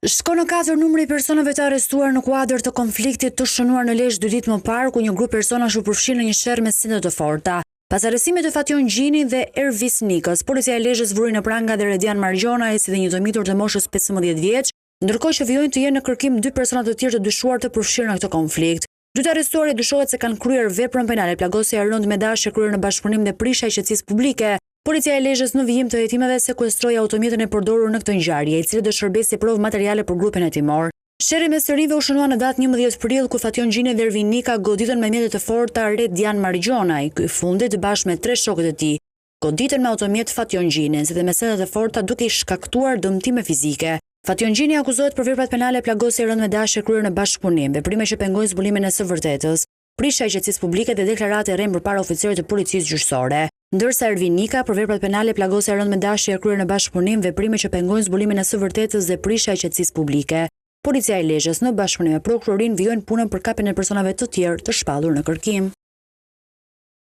Shkon në katër numri i personave të arrestuar në kuadër të konfliktit të shënuar në Lezhë dy ditë më parë, ku një grup personash u përfshinë në një sherr me sende të forta. Pas arrestimit të Fatjon Gjini dhe Ervis Nikës, policia e Lezhës vuri në pranga dhe Redian Margjonaj, si dhe një të mitur të moshës 15 vjeç, ndërkohë që vijojnë të jenë në kërkim dy persona të tjerë të dyshuar të përfshirë në këtë konflikt. Dy të arrestuarit dyshohet se kanë kryer veprën penale plagosja e rëndë me dashje kryer në bashkëpunim dhe prishja e qetësisë publike. Policia e Lezhës në vijim të hetimeve sekuestroi automjetin e përdorur në këtë ngjarje, i cili do shërbejë si provë materiale për grupin hetimor. Sherri mes të rinjve u shënua në datë 11 prill, ku Fatjon Gjini dhe Ervin Nika goditën me mjete të forta Redian Margjonaj, ky i fundit bashkë me tre shokët e tij, goditën me automjet Fatjon Gjinin, si dhe me sende të forta duke i shkaktuar dëmtime fizike. Fatjon Gjini akuzohet për veprat penale plagosje e rëndë me dashje kryer në bashkëpunim, veprime që pengojnë zbulimin e së vërtetës, prishja e qetësisë publike dhe deklaratë e rremë përpara oficerit të policisë gjyqësore. Ndërsa Ervin Nika për veprat penale plagosja e rëndë me dashje e kryer në bashkëpunim, veprime që pengojnë zbulimin e së vërtetës dhe prishja e qetësisë publike. Policia e Lezhës në bashkëpunim me prokurorinë vijojnë punën për kapjen e personave të tjerë të shpallur në kërkim.